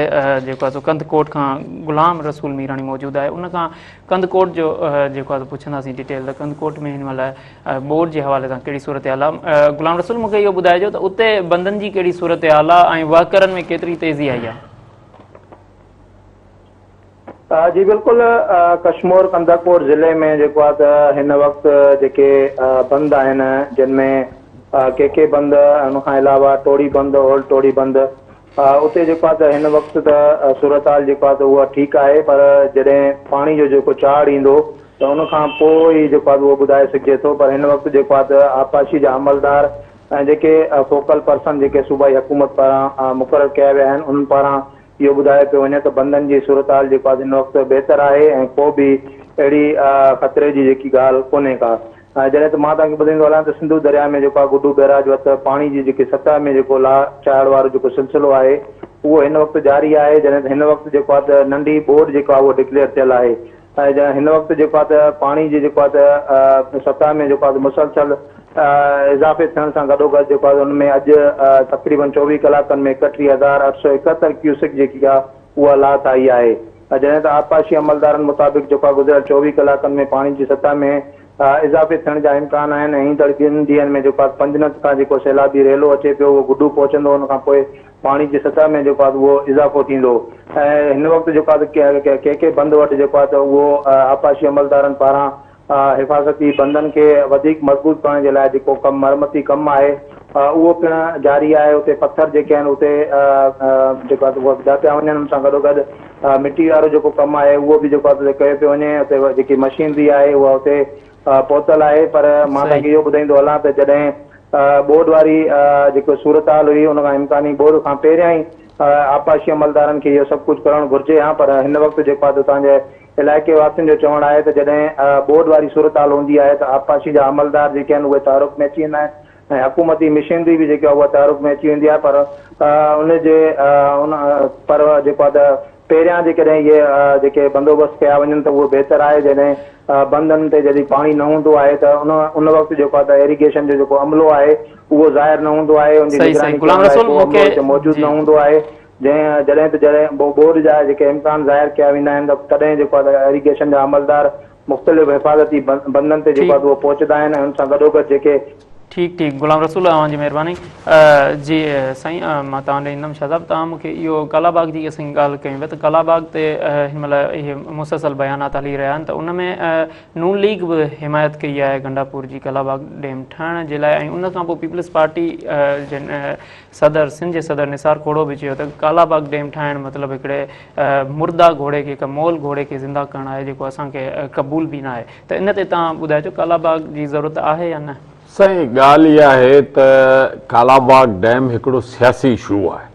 جيڪو آهي سو ڪنڌڪوٽ کان غلام رسول ميراڻي موجود آهي ان کان ڪنڌڪوٽ جو جيڪو آهي سو پڇنداسين ڊيٽيل ته ڪنڌڪوٽ ۾ هن مهل ٻوڏ جي حوالي سان ڪهڙي صورتحال آهي غلام رسول مونکي اهو ٻڌائجو ته اتي بندن جي ڪهڙي صورتحال آهي ۽ وهڪرن ۾ ڪيتري تيزي آئي آهي. جي بلڪل ڪشمور ڪنڌڪوٽ ضلعي ۾ جيڪو آهي ته هن وقت جيڪي بند آهن جن ۾ ڪي ڪي بند ان کان علاوه ٽوڙي بند اولڊ ٽوڙي بند اتي جيڪو آهي ته هن وقت ته صورتحال جيڪو آهي ته اها ٺيڪ آهي پر جڏهن پاڻي جو جيڪو چاڙهه ايندو ته ان کان پوء ئي جيڪو آهي اهو ٻڌائي سگهجي ٿو پر هن وقت جيڪو آهي ته آبپاشي جا عملدار ۽ جيڪي فوڪل پرسن جيڪي صوبائي حڪومت پاران مقرر ڪيا ويا آهن انهن پاران اهو ٻڌايو پيو وڃي ته بندن جي صورتحال جيڪو آهي هن وقت بهتر آهي ۽ ڪو به اهڙي خطري جي جيڪي ڳالهه ڪونهي ڪا ۽ جڏهن ته مان توهان کي ٻڌائيندو هلان ته سنڌو درياء ۾ جيڪو آهي گڊو بئراج وٽ پاڻي جي جيڪي سطح ۾ جيڪو لاهه چاڙهه وارو جيڪو سلسلو آهي اهو هن وقت جاري آهي جڏهن ته هن وقت جيڪو آهي ته ننڍي ٻوڏ جيڪو آهي اهو ڊڪليئر ٿيل آهي ۽ جڏهن هن وقت جيڪو آهي ته پاڻي جي جيڪو آهي ته سطح ۾ جيڪو آهي ته مسلسل اضافي ٿيڻ سان گڏوگڏ جيڪو آهي ته ان ۾ اڄ تقريبن 24 ڪلاڪن ۾ 31871 ڪيوسڪ جيڪي آهي اها لاٿ آئي آهي جڏهن ته آبپاشي عملدارن مطابق جيڪو آهي گذريل 24 ڪلاڪن ۾ پاڻي جي سطح ۾ اضافي ٿيڻ جا امڪان آهن ۽ ايندڙ ٻن ڏينهن ۾ جيڪو آهي پنجند کان جيڪو سيلابي ريلو اچي پيو اهو گڊو پهچندو ان کان پوء پاڻي جي سطح ۾ جيڪو آهي اهو اضافو ٿيندو ۽ هن وقت جيڪو آهي ڪي ڪي بند وٽ جيڪو آهي ته اهو آبپاشي عملدارن پاران حفاظتي بندن کي وڌيڪ مضبوط ڪرڻ جي لاء جيڪو ڪم مرمتي ڪم آهي اهو پڻ جاري آهي اتي پٿر جيڪي آهن اتي جيڪو آهي اهو وڌا پيا وڃن ان سان گڏوگڏ مٽي وارو جيڪو ڪم آهي اهو به جيڪو آهي ڪيو پيو وڃي اتي جيڪي مشينري آهي اها اتي پهتل آهي پر مان توهان کي اهو ٻڌائيندو هلان ته جڏهن ٻوڏ واري جيڪو صورتحال هئي ان کان امڪاني ٻوڏ کان پهريان ئي آبپاشي عملدارن کي اهو سڀ ڪجهه ڪرڻ گهرجي ها پر هن وقت جيڪو آهي ته اتان جي علائقي واسين جو چوڻ آهي ته جڏهن ٻوڏ واري صورتحال هوندي آهي ته آبپاشي جا عملدار جيڪي آهن اهي تحرڪ ۾ اچي ويندا آهن ۽ حڪومتي مشينري به جيڪي آهي اها تحرڪ ۾ اچي ويندي آهي پر ان جي ان پر جيڪو آهي ته پهريان جيڪڏهن اهي جيڪي بندوبست ڪيا وڃن ته اهو بهتر آهي جڏهن بندن تي جڏهن پاڻي نه هوندو آهي ته ان ان وقت جيڪو آهي ته ايريگيشن جو جيڪو عملو آهي اهو ظاهر نه هوندو آهي ان جي صحيح صحيح نگراني غلام ڪرڻ لاء رسول ڪو مون عملو کي اتي موجود جي نه هوندو آهي جنهن جڏهن ته جڏهن ٻوڏ جا جيڪي امڪان ظاهر ڪيا ويندا آهن ته تڏهن جيڪو آهي ته ايريگيشن جا عملدار مختلف حفاظتي بندن تي جيڪو ٺيڪ آهي اهو پهچندا آهن ۽ ان سان گڏوگڏ جيڪي ٺيڪ ٺيڪ غلام رسول اوهان جي مهرباني جي سائين مان توهان ڏي ايندم شاهه صاحب توهان مون کي اهو ڪالا باغ جي اسين ڳالهه ڪيون پيا ته ڪالا باغ تي هن مهل اهي مسلسل بيانات هلي رهيا آهن ته ان ۾ نون ليگ به حمايت ڪئي آهي گنڊاپور جي ڪالا باغ ڊيم ٺاهڻ جي لاء ۽ ان کان پوء پيپلز پارٽي جي صدر سنڌ جي صدر نثار کوڙو به چيو ته ڪالا باغ ڊيم ٺاهڻ مطلب هڪڙي مرده گهوڙي کي هڪ مئل گهوڙي کي زنده ڪرڻ آهي جيڪو اسان کي قبول به ناهي ته ان تي توهان ٻڌائجو ڪالا باغ جي ضرورت آهي يا نه؟ سائين ڳالهه اها آهي ته ڪالا باغ ڊيم هڪڙو سياسي اشو آهي.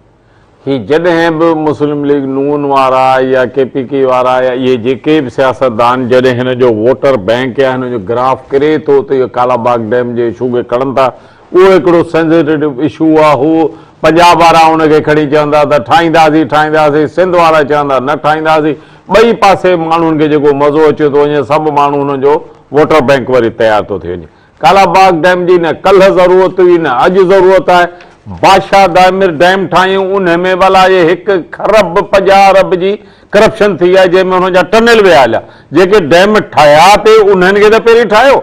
هي جڏهن به مسلم ليگ نون وارا يا ڪي پي ڪي وارا يا اهي جيڪي به سياستدان جڏهن هن جو ووٽر بئنڪ يا هن جو گراف ڪري ٿو ته اهو ڪالا باغ ڊيم جي اشو کي کڻن ٿا اهو هڪڙو سينسيٽو اشو آ هو پنجاب وارا ان کي کڻي چوندا ته ٺاهينداسين ٺاهينداسين سنڌ وارا چوندا نه ٺاهينداسين ٻئي پاسي ماڻهن کي جيڪو مزو اچي ٿو وڃي سڀ ماڻهو ان جو ووٽر بئنڪ وري تيار ٿو ٿي وڃي. ڪالا باغ ڊيم جي نه ڪلهه ضرورت هئي نه اڄ ضرورت آهي. بادشاهه دائمر ڊيم ٺاهيون انهي ۾ به الائي هڪ کرب 50 ارب جي ڪرپشن ٿي آهي جنهن ۾ انهن جا ٽنل ويا هليا. جيڪي ڊيم ٺاهيا پي انهن کي ته پهرين ٺاهيو.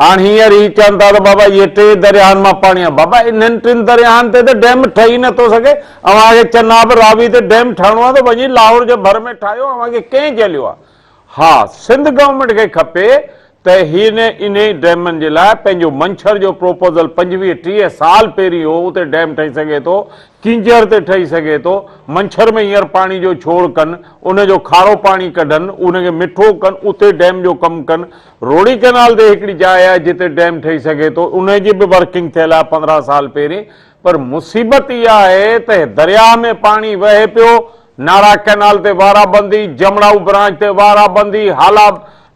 هاڻ هينئر هي چون ٿا ته بابا اهي ٽي درياهن مان پاڻي آهي. بابا انهن ٽن درياهن تي ته ڊيم ٺهي نه ٿو سگهي. اوهان کي چناب راوي تي ڊيم ٺاهڻو آهي ته وڃي لاهور جي ڀر ۾ ٺاهيو اوهان کي ڪنهن جهليو آهي. ها سنڌ گورنمينٽ کي کپي ته هن انهي ڊيمن جي لاء پنهنجو منڇر جو پروپوزل 25 30 سال پهرين هو اتي ڊيم ٺهي سگهي ٿو ڪينجهر تي ٺهي سگهي ٿو منڇر ۾ هينئر پاڻي جو ڇوڙ ڪن ان جو کارو پاڻي ڪڍن ان کي مٺو ڪن اتي ڊيم جو ڪم ڪن روهڙي ڪئنال تي هڪڙي جاء آهي جتي ڊيم ٺهي سگهي ٿو انهي جي به ورڪنگ ٿيل آهي 15 سال پهرين پر مصيبت اها آهي ته درياهه ۾ پاڻي وهي پيو نارا ڪئنال تي وارا بندي، جمڙائو برانچ تي وارا بندي، هالا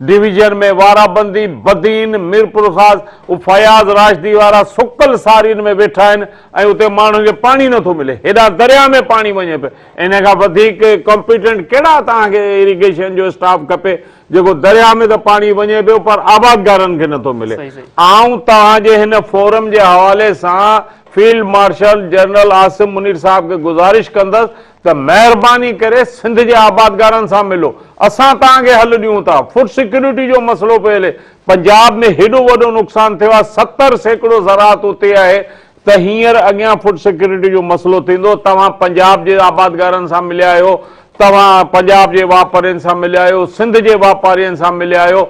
ڊويزن ۾ وارا بندي، بدين، ميرپورخاص، فياض راشدي وارا سڪل سارين ۾ ويٺا آهن ۽ اتي ماڻهن کي پاڻي نٿو ملي، هيڏانهن درياهه ۾ پاڻي وڃي پيو، ان کان وڌيڪ ڪمپيٽنٽ ڪهڙا توهان کي ايريگيشن جو اسٽاف کپي جيڪو درياهه ۾ ته پاڻي وڃي پيو پر آبادگارن کي نٿو ملي. آئون توهان جي هن فورم جي حوالي سان field marshal general Asim Munir صاحب کي گذارش ڪندس ته مهرباني ڪري سنڌ جي آبادگارن سان ملو اسان توهان کي حل ڏيون ٿا فوڊ سيڪيورٽي جو مسئلو پيو هلي پنجاب ۾ هيڏو وڏو نقصان ٿيو آهي 70% زراعت اتي آهي ته هينئر اڳيان فوڊ سيڪيورٽي جو مسئلو ٿيندو توهان پنجاب جي آبادگارن سان مليا آهيو توهان پنجاب جي واپارين سان مليا آهيو سنڌ جي واپارين سان مليا آهيو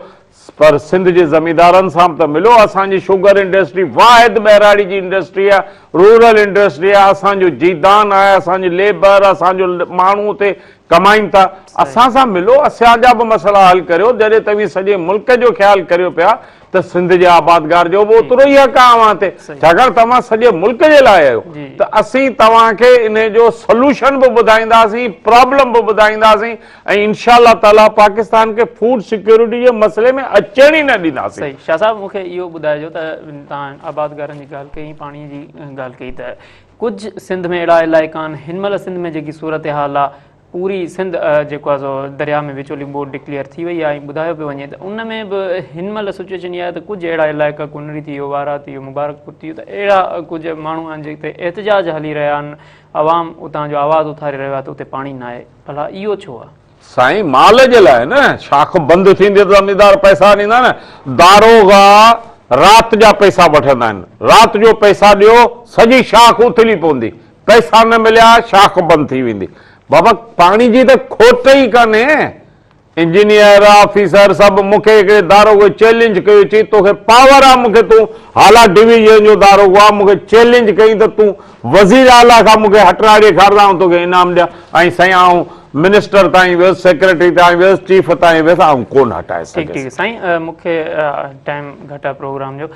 پر سنڌ جي زميندارن سان به ته ملو، اسان جي شوگر انڊسٽري واحد ٻهراڙي جي انڊسٽري آهي، رورل انڊسٽري آهي، اسان جو جيدان آهي، اسان جي ليبر، اسان جو ماڻهو اتي ڪمائين ٿا، اسان سان ملو، اسان جا به مسئلا حل ڪريو، جڏهن توهين سڄي ملڪ جو خيال ڪريو پيا ته سنڌ جي آبادگار جو به اوترو ئي حق آهي اوهان تي، ڇاڪاڻ توهان سڄي ملڪ جي لاء آهيو ته اسين توهان کي انهي جو سلوشن به ٻڌائينداسين، پرابلم به ٻڌائينداسين. ۽ انشاء الله تعاليٰ پاڪستان کي فوڊ سيڪيورٽي جي مسئلي ۾ اچڻ ئي نه ڏينداسين. صحيح شاهه صاحب مون کي اهو ٻڌائجو ته توهان آبادگارن جي ڳالهه ڪئي پاڻي جي ڳالهه ڪئي ته ڪجهه سنڌ ۾ اهڙا علائقا آهن هن مهل سنڌ ۾ جيڪي صورتحال آهي پوري سنڌ جيڪو آهي سو درياء ۾ وچولي ٻوڏ ڊڪليئر ٿي وئي آهي ۽ ٻڌايو پيو وڃي ته ان ۾ به هن مهل سچويشن اها آهي ته ڪجهه اهڙا علائقا ڪنري ٿي ويو وارا ٿي ويو مبارڪپور ٿي ويو ته اهڙا ڪجهه ماڻهو آهن جيڪي احتجاج هلي رهيا آهن عوام اتان جو آواز اٿاري رهيو آهي ته اتي پاڻي ناهي ڀلا اهو ڇو آ؟ سائين مال جي لاء نه شاخ بند ٿيندي ته زميندار پئسا ڏيندا نه داروغا رات جا پئسا وٺندا آهن رات جو پئسا ڏيو سڄي شاخ اٿلي پوندي پئسا نه مليا شاخ بند ٿي ويندي بابا پاڻي جي ته کوٽ ئي ڪانهي انجنيئر آفيسر سڀ مون کي هڪڙي داروغي چئلينج ڪيو چي توکي پاور آ مون کي تون هالا ڊويزن جو داروغو آ مون کي چئلينج ڪئين ته تون وزير اعليٰ کان مون کي هٽرائي ڏيکار ته آئون توکي انعام ڏيان ۽ سائين آئون منسٽر تائين ويس سيڪريٽري تائين ويس چيف تائين ويس آئون ڪونه هٽائي ٺيڪ سگهيس. ٺيڪ سائين مون کي ٽائيم گهٽ آ پروگرام جو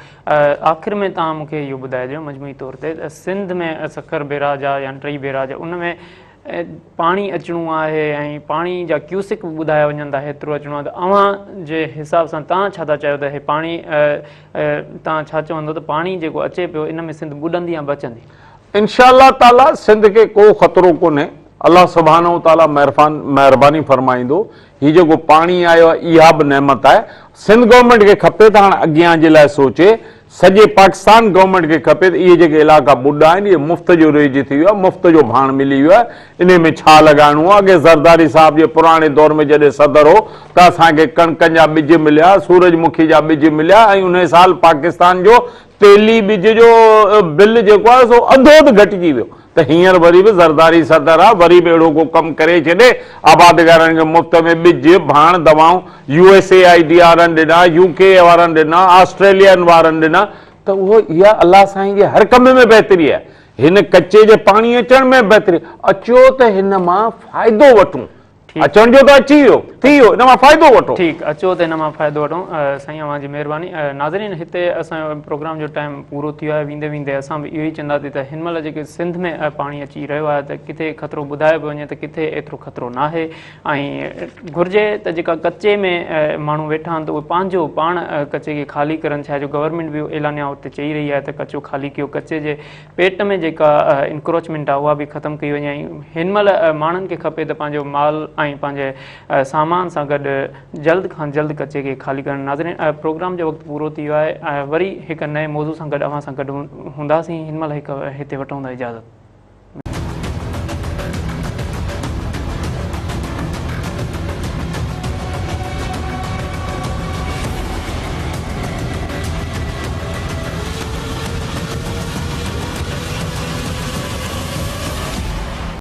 آخر ۾ توهان مون کي اهو ٻڌائجو مجموعي طور تي ته سنڌ ۾ سکر بيراج آ يا ٽئي بيراج ان ۾ پاڻي اچڻو آهي ۽ پاڻي جا ڪيوسڪ به ٻڌايا وڃن ٿا هيترو اچڻو آهي ته اوهان جي حساب سان توهان ڇا ٿا چاهيو ته هي پاڻي توهان ڇا چوندو ته پاڻي جيڪو اچي پيو ان ۾ سنڌ ٻڏندي يا بچندي؟ انشاء الله تعالي سنڌ کي ڪو خطرو ڪونهي الله سبحانه وتعالي مهرباني فرمائيندو هي جيڪو پاڻي آيو آهي اها به نعمت آهي سنڌ گورنمينٽ کي کپي ته هاڻ اڳيان جي لاء سوچي سڄي پاڪستان گورنمينٽ کي کپي ته اهي جيڪي علائقا ٻڏا آهن اهي مفت جو رهجي ٿي ويو آهي مفت جو ڀاڻ ملي ويو آهي انهي ۾ ڇا لڳائڻو آهي اڳي زرداري صاحب جي پراڻي دور ۾ جڏهن صدر هو ته اسان کي ڪڻڪن جا ٻج مليا سورج مکي جا ٻج مليا ۽ انهي سال پاڪستان جو تيلي ٻج جو بل جيڪو آهي سو اڌو اڌ گهٽجي ويو ته هينئر وري به زرداري صدر آ وري به اهڙو ڪو ڪم ڪري ڇڏي، آبادگارن کي مفت ۾ ٻج، ڀاڻ، دوائون U S A I D وارن ڏنا، يو ڪي وارن ڏنا، آسٽريلين وارن ڏنا ته اهو اها الله سائين جي هر ڪم ۾ بهتري آهي، هن ڪچي جي پاڻي اچڻ ۾ به بهتري، اچو ته هن مان فائدو وٺون. اچڻ جو ته اچي ويو، ٿي ويو، ان مان فائدو وٺو. ٺيڪ، اچو ته ان مان فائدو وٺون. سائين اوهان جي مهرباني. ناظرين هتي اسان جو پروگرام جو ٽائيم پورو ٿي ويو آهي، ويندي ويندي اسان به اهو ئي چونداسين ته هن مهل جيڪي سنڌ ۾ پاڻي اچي رهيو آهي ته ڪٿي خطرو ٻڌايو پيو وڃي ته ڪٿي ايترو خطرو ناهي ۽ گهرجي ته جيڪا ڪچي ۾ ماڻهو ويٺا آهن ته اهي پنهنجو پاڻ ڪچي کي خالي ڪرن، ڇا جو گورنمينٽ به اعلانيا اتي چئي رهي آهي ته ڪچو خالي ڪيو، ڪچي جي پيٽ ۾ جيڪا انڪروچمينٽ آهي اها به ختم ڪئي وڃي ۽ هن مهل ماڻهن کي کپي ته پنهنجو مال ۽ پنهنجي سامان سان گڏ جلد کان جلد ڪچي کي خالي ڪرڻ. ناظرين پروگرام جو وقت پورو ٿي ويو آهي وري هڪ نئين موضوع سان گڏ اوهان سان گڏ هونداسين. هن مهل هڪ هتي وٺون ٿا اجازت.